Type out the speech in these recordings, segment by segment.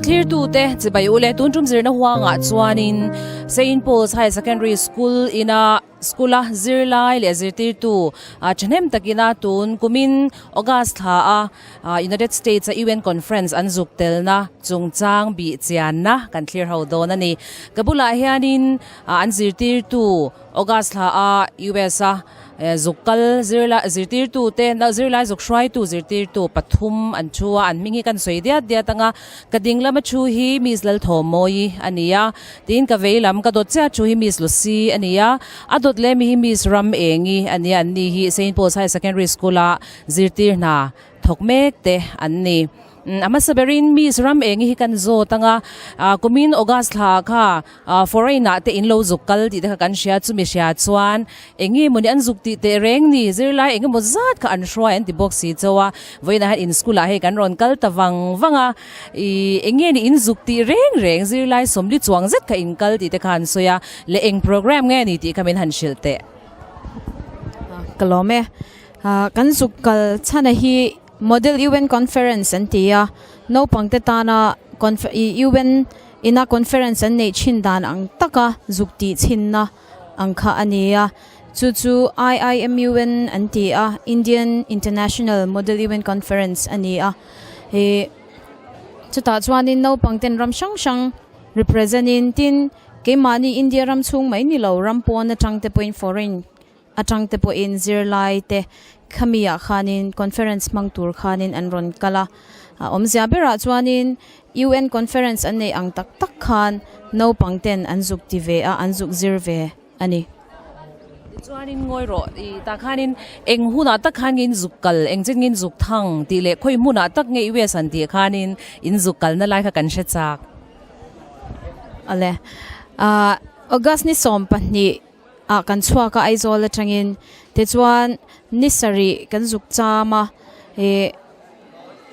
thlirtute chibai ule tun tum zirna huangah chuanin Saint Paul's High Secondary School ina school a zirlai leh zirtirtu thahnem takina tun kumin August thla a United States a UN Conference an zuk telna chungchang bih chianna kan thlir ho dawn a ni. Ka bulah hianin an zirtirtu August thla a US a Zuk kal zirlai zirtirtu te zirlai zuk hruaitu zirtirtu pathum an thu a an hming hi kan sawi diat diat ang a ka ding lama thu hi Miss Lalthawmawi a ni a tin ka vei lam ka dawt chiah thu hi Miss Lucy a ni a a dawt leh mi hi Miss Ramengi a ni a an ni hi Saint Paul's High Secondary School a zirtir hna thawk mek te an ni. A hmasa berin Miss ram eng hi kan zawt ang a, kumin August thla kha foreign ah te in lo zuk kal tih te kha kan hria, chumi hria chuan eng nge mawni an zuk tih teh reng ni, zirlai eng emaw zat kha an hruai an ti bawk si chauh a, vawiinah hian in school ah hei kan rawn kal ta vang vang a, ih eng nge ni in zuk tih reng reng zirlai sawmli chuang zet kha in kal tih te kha an sawi a, leh eng program nge ni tih kha min han hrilh teh. Ka lawm e, kan zuk kal chhana hi. Model UN Conference an ti a, naupangte tana UN ina conference an neih thin dan ang taka zuk tih chhinna ang kha a ni a. Chu chu IIMUN an ti a, Indian International Model UN Conference a ni a. Ih chutah chuanin naupangten ram hrang hrang represent in tin keimahni India ram chhung mai ni lo ram pawn atang te pawhin foreign atang te pawhin zirlai te khami ah khanin conference hmang tur khanin an rawn kal a a awmzia berah chuanin U_N conference an neih ang tak tak khan naupang ten an zuk ti ve a an zuk zir ve a ni. Tichuanin ngawi rawh i tah khanin eng hunah tak khan nge in zuk kal eng chin nge in zuk thang tih leh khawi hmunah tak nge U_S an tih khanin in zuk kalna lai kha kan hre chak. Awle ah August ni 12 ah kan chhuak a Aizawl atangin tichuan ni sarih kan zuk cham a ih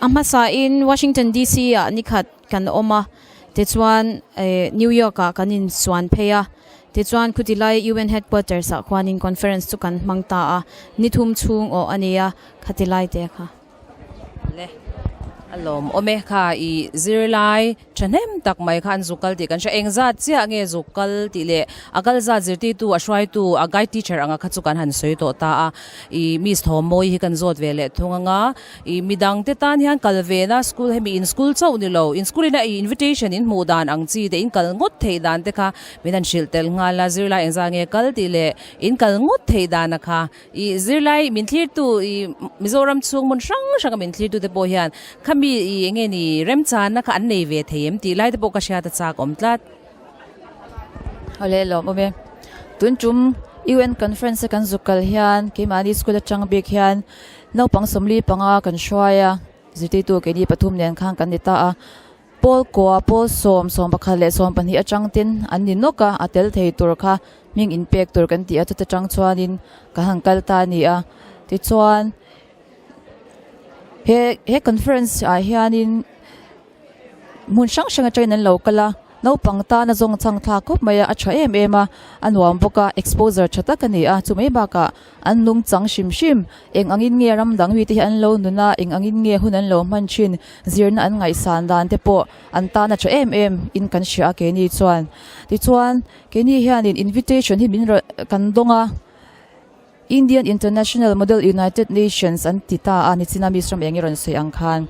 a hmasa in Washington D_C ah nikhat kan awm a tichuan ih New York ah kan insuan phei a tichuan khuti lai U_N headquarters ah khuanin conference chu kan hmang ta a ni thum chhung awh a ni a khati lai te kha. Le a lawm awm e kha ih zirlai Thahnem tak mai kha an zuk kal tih kan hria. Eng zat chiah nge zuk kal tih leh a kal zat zirtirtu a hruaitu a guide teacher anga kha chu kan han sawi tawh ta a. Ih Miss Thawmawi hi kan zawt ve leh thung anga ih midang te tan hian kal ve na school hemi in school chauh ni lo in school ina ih invitation in hmuh dan ang chi te in kal ngawt theih dan te kha min han hrilh tel nghal a zirlai eng zat nge kal tih leh in kal ngawt theih dan a kha Ih zirlai min thlirtu ih Mizoram chhung hmun hrang hranga min thlirtu te pawh hian khami ih eng nge ni remchanna kha an nei ve thei em tih lai te pawh ka hriat a chak awm tlat. Awle lawm awm e. Tun tum UN conference a kan zuk kal hian keimahni school atang bik hian naupang 45 kan hruai a, zirtirtu keini pathum nen khan kan ni ta a. Pawl kua, pawl sawm, 11 leh 12 atang ten an ni nawk a, a tel thei tur kha hming inpek tur kan tih a, chuta tang chuanin ka han kal ta a ni a. Tichuan he he conference ah hianin hmun hrang hrang atangin an lo kal a. Naupang tana zawng chang thlak khawp mai a, a tha em em a, a nuam bawk a, exposure tha tak a ni a, chu mai bakah an nung chang hrim hrim, eng angin nge ram dang mite hi an lo nun a, eng angin nge hun an lo hman thin, zirna an ngaihsan dan te pawh an tan a tha em em in kan hria a keini chuan. Tichuan keini hianin invitation hi min rawn kan dawng a, Indian International Model United Nations an ti ta a, nichina Miss ram eng i rawn sawi ang khan.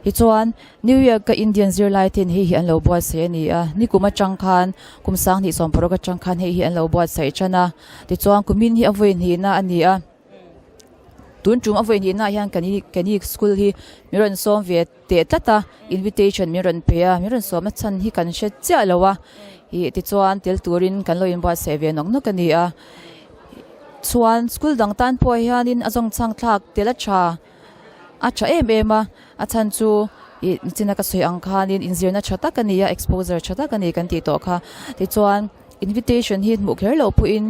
Tichuan, New York a Indian zirlai ten hei hi an lo buatsaih a ni a, nikum atang khan kum 2016 atang khan hei hi an lo buatsaih tan a. Tichuan, kumin hi a vawi hnihna a ni a, tun tum a vawi hnihna ah hian kani school hi min rawn sawm ve teh tlat a, invitation min rawn pe a, min rawn sawmna chhan hi kan hre chiah lo a, ih tichuan tel turin kan lo inbuatsaih ve nawk nawk a ni a. Chuan school dang tan pawh hianin a zawng chhang thlak tel a tha a tha em em a a chhan chu ih nichina ka sawi ang khanin inzirna tha tak a ni a exposure tha tak a ni kan tih tawh kha tichuan invitation hi hmuh kher loh pawhin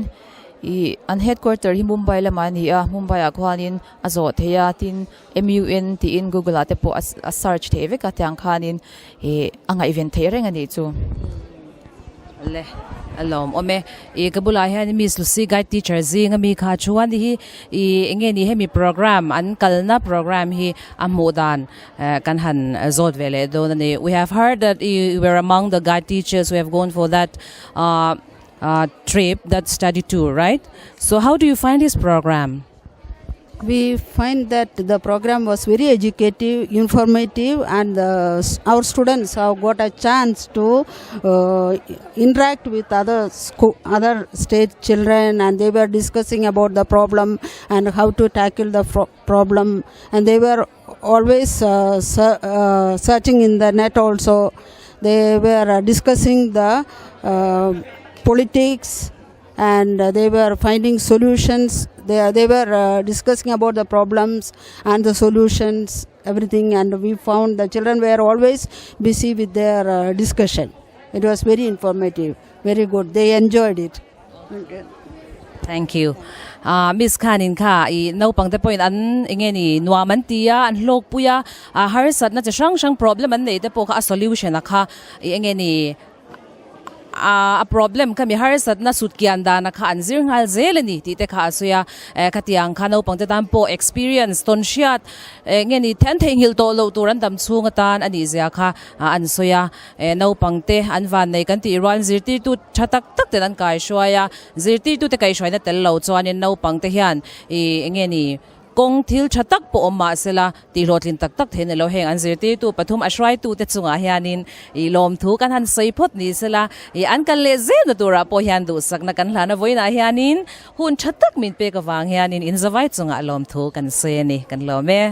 ih an headquarter hi Mumbai lamah a ni a Mumbai ah khuanin a zawh theih a tin M_U_N tiin google ah te pawh a search theih vek a tiang khanin ih a ngaihven theih reng a nih chu. Le a lawm awm e. Ih ka bulah hian Miss Lucy guide teacher zing ami kha chuan hi ih eng nge ni hemi program an kalna program hi a hmuh dan eh kan han zawt ve leh dawn a ni. We have heard that you were among the guide teachers who have gone for that ah ah trip that study tour right? So how do you find this program? We find that the program was very educative, informative, and the, our students have got a chance to interact with other school, other state children, and they were discussing about the problem and how to tackle the problem. And they were always searching in the net also. They were discussing the politics and they were finding solutions. They, they were discussing about the problems and the solutions, everything. And we found the children were always busy with their discussion. It was very informative, very good. They enjoyed it. Okay. Thank you. Miss khanin kha i naupang te pawhin an enge ni nuam an ti a, an hlawk pui a, a harsatna chi hrang hrang problem an nei te pawh kha a solution a kha i enge ni a problem kha mi harsatna sut kian dana kha an zir nghal zel a ni tih te kha a sawi a, eh khatiang kha naupang te tan pawh experience tawn hriat eh nge ni an theihnghilh tawh loh tur an dam chhung atan a nih zia kha an sawi a, eh naupang te an van nei kan tih rual zirtirtu tha tak tak ten an kaihruai a, zirtirtu te kaihhruaina tel lo chuanin naupang te hian ih eng nge ni Kawng thil tha tak pawh awm mah sela, tih hlawhtlin tak tak thei ni lo. Heng an zirtirtu pathum a hruaitute chungah hianin ih lawmthu kan han sawi phawt ni sela, ih an kal leh zelna turah pawh hian duhsakna kan hlan a. Vawiinah hianin hun tha tak min pek avang hianin inzavai chungah lawmthu kan sawi a ni, kan lawm e.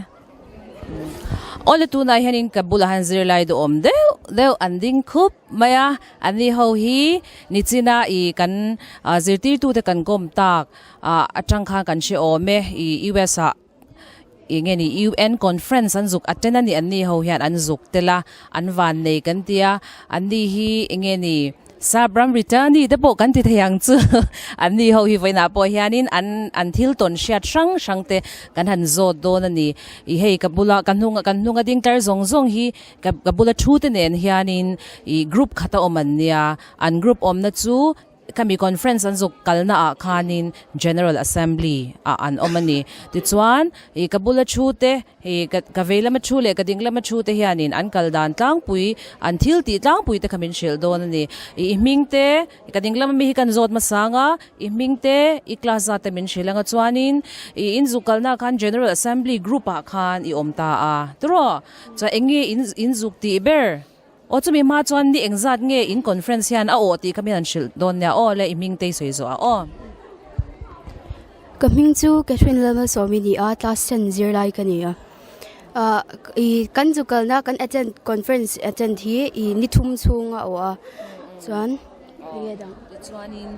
Awle tunah hianin ka bulah han zirlai duhawm deuh deuh an ding khup mai a, anni ho hi nichina ih kan zirtirtute kan kawm tak Ah atang khan kan hre awm e, i US ah eng nge ni UN conference an zuk attend a ni an ni ho hian an zuk tel a, an van nei kan ti a, an ni hi eng nge ni Sabram returnee te pawh kan ti thei ang chu an ni ho hi vawiinah pawh hianin an an thil tawn hriat hrang hrang te kan han zawt dawn a ni, i hei ka bula ka hnung kan hnunga ding tlar zawng zawng hi ka ka bula thu te nen hianin i group khata awm an nia, an group awmna chu Khami conference an zuk kalna ah khanin General Assembly ah an awm a ni. Tichuan, ih ka bula thu te, ih ka ka vei lama thu leh ka ding lama thu te hianin an kal dan tlangpui, an thil tih tlangpui te kha min hrilh dawn a ni. Ih i hming te, ka ding lama mi hi kan zawt hmasang a, i hming te, i class zat te min hrilh ang a chuanin ih in zuk kalna ah khan General Assembly group ah khan i awm ta a. Tiraw? Chuan eng nge in in zuk tih ber? Aw chumi hma chuan ni engzat nge in conference hian a awh tih kha min han hrilh dawn nia aw le i hming te i sawi zawh a aw. Ka hming chu Catherine Lalmalsawmi ni a, class ten zirlai ka ni a. Ah i kan zu kalna kan attend conference attend hi i ni thum chhung a awh a chuan enge dang. Tichuanin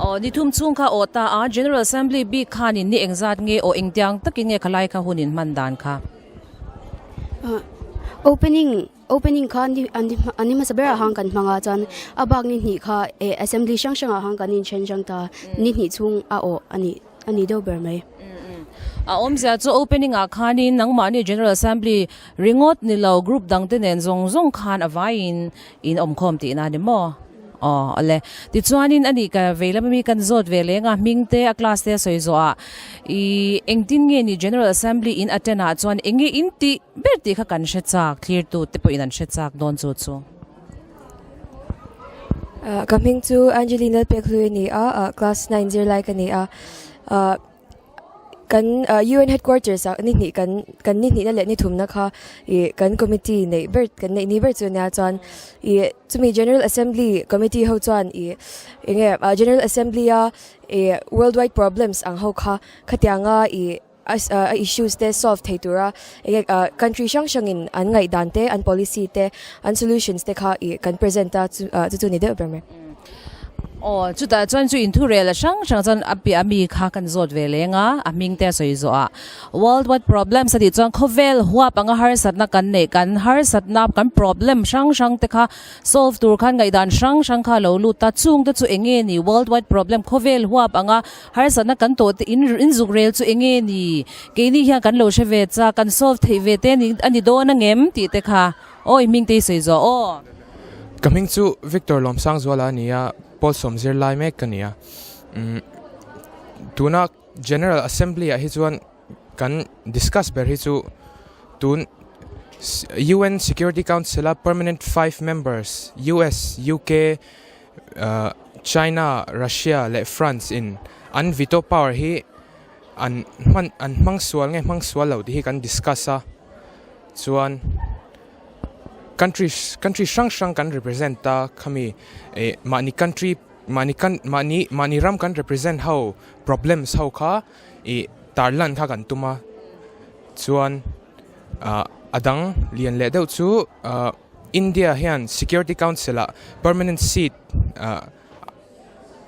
aw ni thum chhung kha awh ta a General Assembly bik khanin ni engzat nge aw engtiang takin nge khalai kha hun in hman dan kha. Opening Opening kha ni an ni an ni hmasa berah han kan hmang a chuan a bak ni hnih kha eh assembly hrang hrangah han kan inchen hrang ta ni hnih chhung a awh a nih a ni deuh ber mai. A awmzia chu opening ah khanin nangmahni General Assembly ringawt ni lo group dang te nen zawng zawng khan a vaiin in awmkhawm tihna a ni maw? Aw awle. Tichuanin ani ka vei lama mi kan zawt ve leng a, hming te a class te a sawi zawh ah ih engtin nge ni General Assembly in attend ah chuan eng nge in tih ber tih kha kan hre chak, thlirtu te pawhin an hre chak dawn chu chu. Ka hming chu Angeline Lalpekhlui a ni a, class nine zirlai ka ni a. Kan UN headquarters ah ni hnih kan kan ni hnihna leh ni thumna kha ih kan committee neih ber kan neih ni ber chu ania chuan ih chumi general assembly committee ho chuan ih eng nge ah general assembly a ih worldwide problems ang ho kha khatianga ih a issues te solve thei tura eng nge ah country hrang hrang in an ngaihdan te an policy te an solutions te kha ih kan present a chu ah chu chu ni deuh ber mai. Aw, chutah chuan chu inthurel a hrang hrang chuan a piah ami kha kan zawt ve leng a, a hming te a sawi zawh a. World wide problems a tih chuan khawvel huap anga harsatna kan neih kan harsatna kan problem hrang hrang te kha solve tur khan ngaihdan hrang hrang kha a lo lut ta. Chung te chu eng nge ni world wide problem khawvel huap anga harsatna kan tawh te in inzuk rel chu eng nge ni keini hian kan lo hre ve chak kan solve theih ve te a ni dawn angem tih te kha aw i hming te i sawi zawh aw. Ka hming chu Victor Lawmsangzuala a ni a, Paul sawm zirlai mek ka ni a. Tuna General Assembly ah hi chuan kan discuss ber hi chu tun UN Security Council a permanent five members US, UK, China, Russia leh France in an veto power hi an hman an hmang sual nge hmang sual lo tih hi kan discuss a chuan country country hrang hrang kan represent a khami eh mahni country mahni kan mahni mahni ram kan represent ho problems ho kha ih tarlan kha kan tum a chuan ah a dang lian leh deuh chu ah India hian Security Council ah permanent seat ah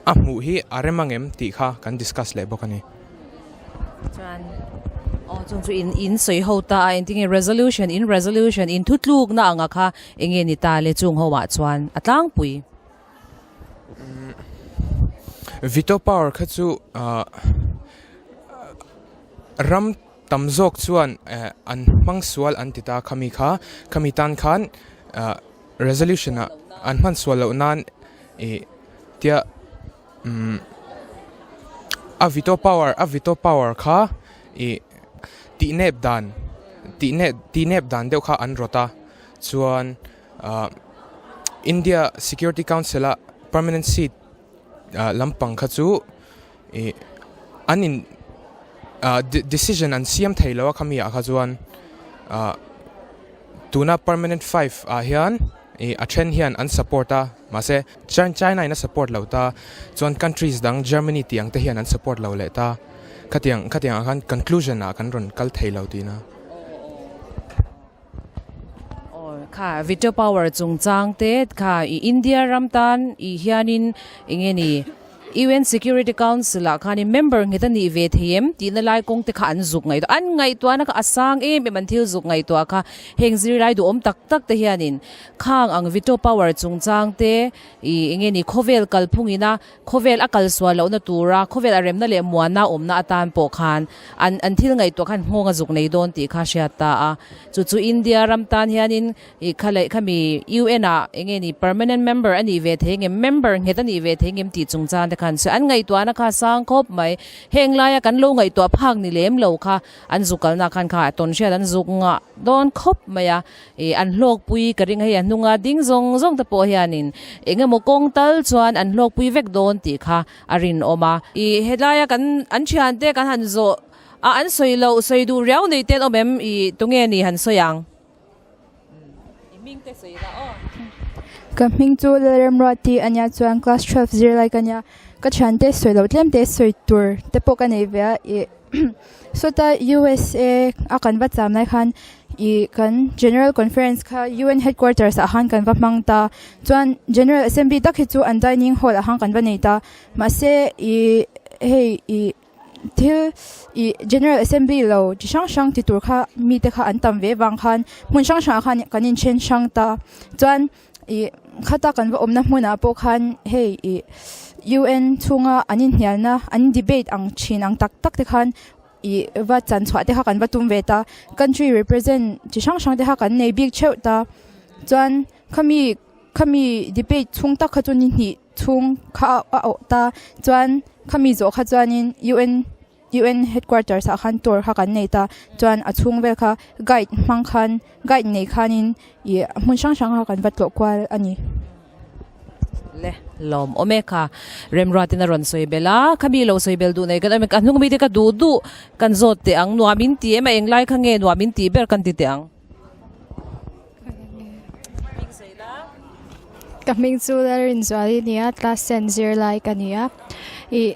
A hmuh hi a rem ang em tih kha kan discuss leh bawk a ni. Chuan aw chung chu in in sawi ho ta a engtin nge resolution in resolution in thutlukna anga kha eng nge ni ta le chung ho ah chuan a tlangpui. Veto power kha chu ah ram tam zawk chuan eh an hmang sual an ti ta khami kha khami tan khan ah resolution ah an hman sual loh nan Ih tia umm a veto power a veto power kha ih tih nep dan tih nep tih nep dan deuh kha an rawt a chuan ah India Security Council a permanent seat ah lampang kha chu ih an in ah decision an siam thei lo a khami ah kha chuan ah tuna permanent five ah hian. Ih a then hian an support a, mahse China in a support lo ta, chuan countries dang Germany tih ang te hian an support lo leh ta, khatiang khatiang ah khan conclusion ah kan rawn kal thei lo tihna. Aw kha veto power chungchang te kha i India ram tan i hianin enge ni UN Security Council ah khanin member nghet a nih ve thei em tihna lai kawng te kha an zuk ngaihtuah an ngaihtuahna kha a sang em em an thil zuk ngaihtuah kha heng zirlai duhawm tak tak te hianin khang ang veto power chungchang te ih eng nge ni khawvel kalphung ina khawvel a kal sual lohna tura khawvel a remna leh muanna awmna atan pawh khan an an thil ngaihtuah khan nghawng a zuk nei dawn tih kha a hriat ta a chu chu India ram tan hianin Ih kha leh khami UN ah eng nge ni permanent member a nih ve thei ngem, member nghet a nih ve thei ngem tih chungchang te khan sawi an ngaihtuahna kha a sang khawp mai. Heng laia kan lo ngaihtuah phak ni lem lo kha an zuk kalna khan kha a tawn hriat an zuk ngah dawn khawp mai a. Ih an hlawkpui ka ring hei a hnunga ding zawng zawng te pawh hianin eng emaw kawng tal chuan an hlawkpui vek dawn tih kha a rinawm a. Ih helaia kan an thiante kan han zawh a an sawi loh sawi duh riau nei te an awm em? Ih tunge ni han sawi ang? Ka hming chu Lalremruati a nia chuan class 12 zirlai ka nia ka thiante sawi loh tlem te sawi tur te pawh ka nei ve a ih sawta USA a kan va cham lai khan ih kan general conference kha U_N headquarters ah khan kan va hmang ta chuan general assembly tak hi chu an dining hall ah khan kan va nei ta mahse ih hei ih. Thil ih General Assembly lo chi hrang hrang ti tur kha mite kha an tam ve vang khan hmun hrang hrangah khan kan inthen hrang ta chuan ih khata kan va awmna hmunah pawh khan hei ih U_N chhunga an inhnialna an debate ang thin ang tak tak te khan ih va chan chhuah te kha kan va tum ve ta country represent chi hrang hrang te kha kan nei bik theuh ta chuan khami khami debate chhung tak kha chu ni hnih. Chhung kha a awh ta chuan khami zawh kha chuanin U_N U_N headquarters ah khan tour kha kan nei ta chuan a chhung vel kha guide hmang khan guide nei khanin ih hmun hrang hrang kha kan va tlawh kual a ni. Le lawm awm e kha Remruatin a rawn sawi bel a khami lo sawi bel duh nei kan awm e ka hnung mite ka duh duh kan zawt teh ang nuam in ti em a englai kha nge nuam in tih ber kan ti teh ang. Ka hming chu Lalrinzuali a ni a class ten zirlai ka ni a ih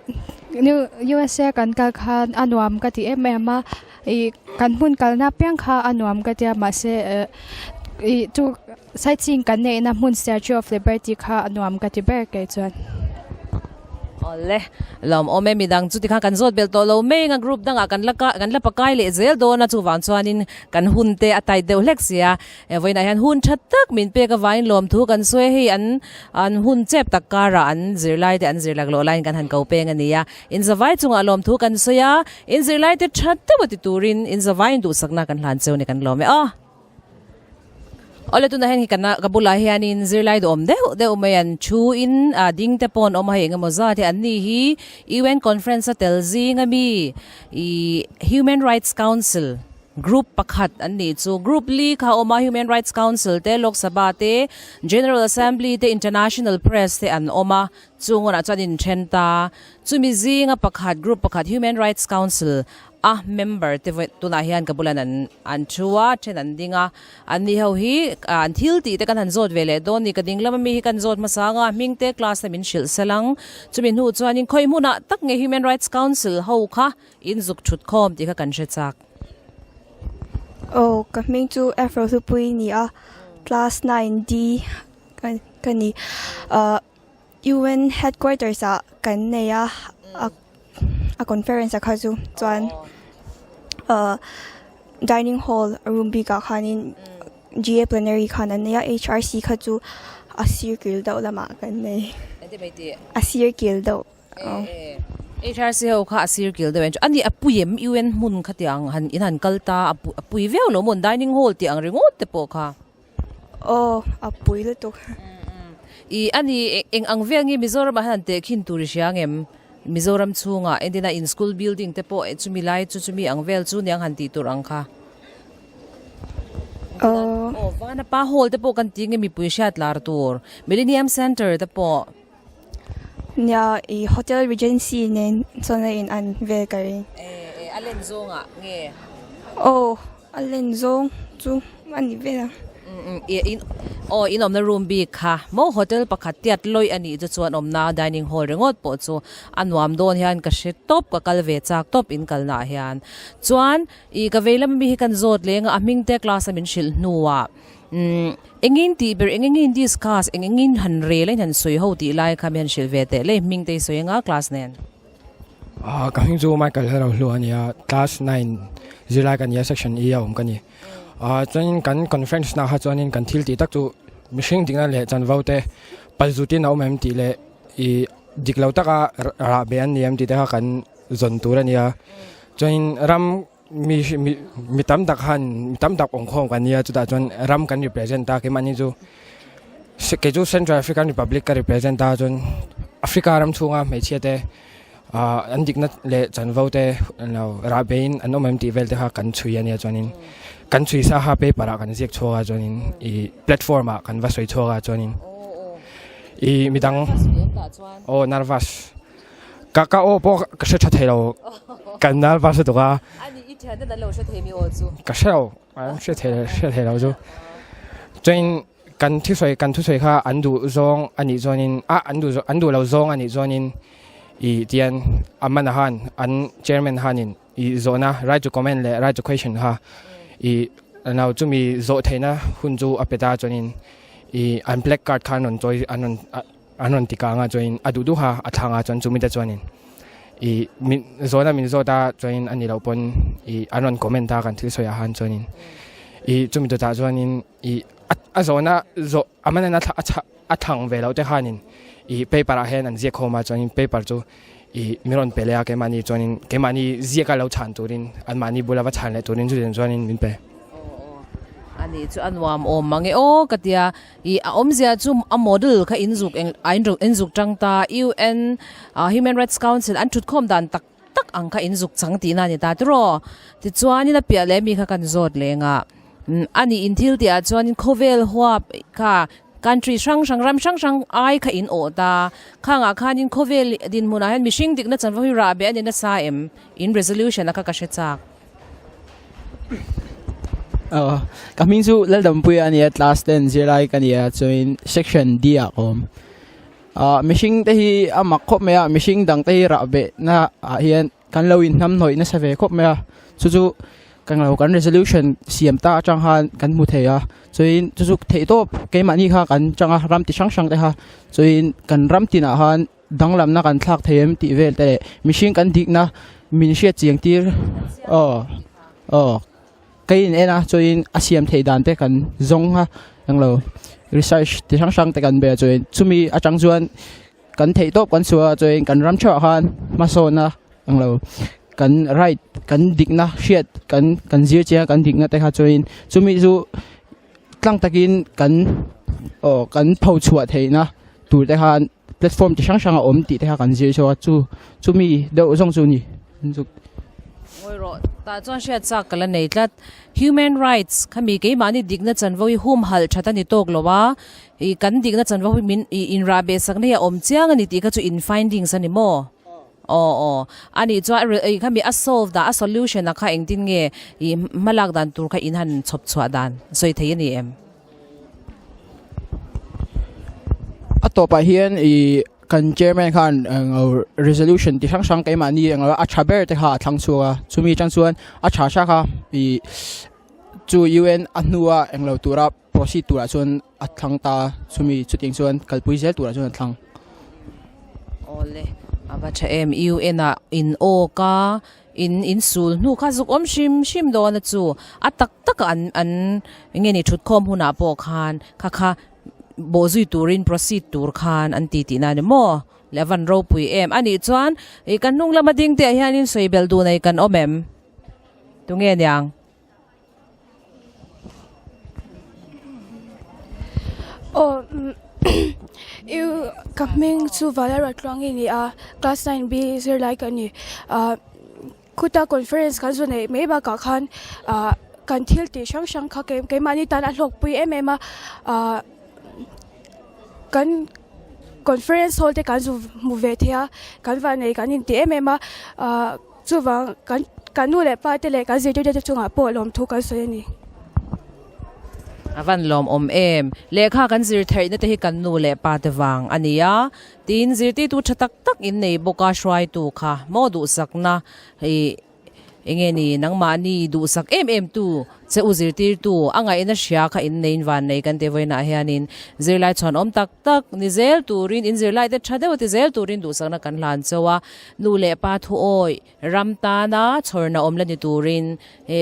U_S_A kan kal khan a nuam ka ti em em a ih kan hmun kalna apiang kha a nuam ka ti a mahse eh ih chu sightseeing kan neihna hmun statue of liberty kha a nuam ka ti ber kei chuan. Awle, lawmawm e, midang chu tikhan kan zawt belh tawh lo mai anga group dangah kan la kan la pakai leh zel dawn a, chuvang chuanin kan hun te a tight deuh hlek sia, vawiinah hian hun tha tak min pek avangin lawmthu kan sawi a, hei an an hun chep tak karah an zirlai te an zir laklawh laiin kan han ko peng a ni a, in zavai chungah lawmthu kan sawi a, in zirlai te tha deuh a ti turin in zavaiin duhsakna kan hlan cheu ni kan lawm e aw. Awle tunah hian hi ka bulah hianin zirlai duhawm deuh deuh mai an thu in ah ding te pawh an awm a hei engemaw zat hi an ni hi UN conference a tel zing ami ih Human Rights Council group pakhat an nih chu group li kha a awm a Human Rights Council te Lok Sabha te General Assembly te International Press te an awm a chung hunah chuan in then ta chumi zinga pakhat group pakhat Human Rights Council a member te vawi tunah hian ka bulan an an thu a then an ding a an ni ho hi an thil tih te kan han zawt ve leh dawn ni ka ding lam ami hi kan zawt hmasa anga hming te class te min hrilh sel ang chumi hnu chuanin khawi hmunah tak nge Human Rights Council ho kha in zuk thut khawm tih kha kan hre chak. Aw ka hming chu Afro Hlupui a ni a class 9D ka ni ah. UN headquarters ah kan nei a a conference ah kha chu chuan ahh dining hall room bik ah khanin G_A plenary khan an nei a H_R_C kha chu a sir kil deuh lamah kan nei a sir kil deuh H_R_C ho kha a sir kil deuh a ni a pui em U_N hmun khatiang han in han kal ta a pui viau lo maw dining hall tih ang ringawt te pawh kha. Aw, a pui lutuk. I a ni, eng ang vel nge Mizoram ah hian an tehkhin tur i hria ngem? Mizoram chhungah entina in school building te pawh chumi lai chu chumi ang vel chu niang han tih tur ang kha. Aw. Aw, Vanapa Hall te pawh kan ti nge mipui hriat lar tur, Millennium Centre te pawh. Nia, i Hotel Regency nen chuan a in an vel ka ring. E, a len zawngah nge? Aw, a len zawng chu a ni vel ang. In, aw, in awmna room bik kha maw hotel pakhat tiat lawih a nih chu chuan awmna dining hall ringawt pawh chu a nuam dawn hian ka hre tawp, ka kal ve chak tawp in kalnaah hian. Chuan, i ka vei lam ami hi kan zawt leng a, a hming te class a min hrilh hnuah. Umm engin tih ber eng engin discuss eng engin han rel a in han sawi ho tih lai kha mi han hrilh ve teh le hming te i sawi anga class nen. Ah ka hming chu Michael Hero Hlu a nia class 9 zirlai ka nia section E a awm ka ni. Ah chuanin kan conference na kha chuanin kan thil tih tak chu mihring dikna leh chanvo te palzutin a awm em tih leh ih dik lo taka rah beh an ni em tih te kha kan zawn tur a nia. Chuanin ram Mi mi tam tak han mi tam tak awm khawm kan nia chutah chuan ram kan represent a keimahni chu kei chu Central African Republic ka represent a chuan Africa ram chhunga hmeichhia te ah an dikna leh chanvo te lo rah beiin an awm em tih vel te kha kan chhui a nia chuanin kan chhui sa kha paper ah kan ziak chhuak a chuanin ih platform ah kan va sawi chhuak a chuanin ih midang aw nervous. Ka ka aw pawh ka hre tha thei lo ka nervous lutuk a. Ani i thian ten an lo hre thei mi aw chu. Ka hre lo an hre thei hre thei lo chu. Chuanin kan thusawi kan thusawi kha an duh zawng a nih chuanin a an duh an duh lo zawng a nih chuanin ih tian a man han an chairman hanin ih zawhna right to comment leh right to question kha ih lo chumi zawh theihna hun chu a pe ta chuanin ih an black card kha an rawn chawi an rawn. An rawn ti kang a chuanin a duh duh a, a thlang a chuan chumi te chuanin ih min zawhna min zawt a chuanin a ni loh pawn ih an rawn comment a kan thil sawi ah khan chuanin ih chumi dawtah chuanin ih a zawhna zawh a man a a thlang ve loh te khanin ih paper ah hian an ziak khawm a chuanin paper chu ih min rawn pe leh a keimahni chuanin keimahni ziaka lo chhan turin anmahni bula va chhan leh turin chutiang chuanin min pe. Aw aw a nih chu a nuam awm mang e aw ka tia. I a awmzia chu a model kha in zuk eng a in zuk tang ta UN Human Rights Council an thutkhawm dan tak tak ang kha in zuk chang tihna a ni ta tiraw. Tichuanin a piah leh mi kha kan zawt leng a, a nih in thil tih ah chuanin khawvel huap kha country hrang hrang ram hrang hrang ai kha in awh ta. Khangah khanin khawvel dinhmunah hian mihring dikna chanvo hi rah beh a ni nasa em? In resolution a kha ka hre chak. Aw, ka hming chu Laldampui a nia, class 10 zirlai ka nia, chuan section D ah ka awm. Ah, mihring te hi a mak khawp mai a, mihring dang te hi rah beh na ah hian kan lo inhnam hnawih nasa ve khawp mai a, chu chu kan lo kan resolution siam ta atang khan kan hmu thei a, chuan chu chu theih tawp keimahni kha kan chang a, ram ti hrang hrang te kha, chuan kan ram tinah khan Danglamna kan thlak thei em tih vel te leh mihring kan dikna min hriat chiang tir aw aw ka in en a chuanin a siam theih dan te kan zawng a englo research ti hrang hrang te kan be a chuanin chumi atang chuan kan theih tawp kan chhuah a chuanin kan ram theuhah khan hmasawn a englo kan right kan dikna hriat kan kan zir chiang a kan dikna te kha chuanin chumi chu. tlang takin kan aw kan pho chhuah theihna tur te khan platform chi hrang hrang a awm tih te kha kan zir chhuak a chu chumi deuh zawng chu a ni. Ngawi rawh, tah chuan hriat chak ka la nei tlat. Human rights khami keimahni dikna chanvo hi humhalh that a ni tawk lo a, ih kan dikna chanvo hi min ih inrah beh sakna hi a awm chiang a ni tih kha chu in findings a ni maw? Aw aw a nih chuan ih khami a solve dah a solution ah kha engtin nge ih hmalak dan tur kha in han chhawp chhuah dan sawi thei a ni em? A tawpah hian ih kan chairman khan resolution ti hrang hrang keimahni eng a tha ber te kha a thlang chhuak a chumi atang chuan a tha tha kha ih chu U_N a hnua englo tura proceed turah chuan a thlang ta chumi chutiang chuan kalpui zel turah chuan a thlang. Awle a va tha em U_N ah in awk a in in sul hnu kha zuk awm hrim hrim dawn a chu a tak tak a an an enge ni thutkhawm hunah pawh khan kha kha bawh zui turin proceed tur khan an ti tihna a ni maw leh a van ropui em anih chuan ih kan hnung lama ding te ah hianin sawi belh duh nei kan awm em tunge niang. Aw i ka hming chu Valaruatluang i ni a class 9 B zirlai ka ni ah khuta conference kan zu neih mai bakah khan ah kan thil tih hrang hrang kha keimahni tan a hlawkpui em em a ah kan conference hall te kan zu hmu ve thei a kan vannei kan inti em em a ah. Chuvang, kan kan nu leh pa te leh kan zirtirte te chungah pawh lawmthu kan sawi a ni. A van lawmawm em? Lehkha kan zir theihna te hi kan nu leh pa te vang a ni a, tiin zirtirtu tha tak tak in nei bawk a, hruaitu kha maw duhsakna ih enge ni nangmahni duhsak em em tu che u zirtirtu a ngaihna hria kha in neiin van nei kan ti vawiinah hianin zirlai chhuanawm tak tak ni zel turin in zirlai te tha deuh ti zel turin duhsakna kan hlan chauh a. Nu leh pa thuawi ram tana chhawrna awm la ni turin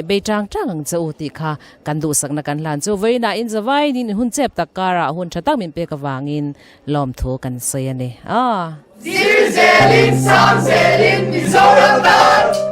bei tang tang ang che u tih kha kan duhsakna kan hlan chu. Vawiinah in zavaiin in hun chep tak karah hun tha tak min pek avangin lawmthu kan sawi a ni. Zir zelin, sang zelin, Mizoram tan!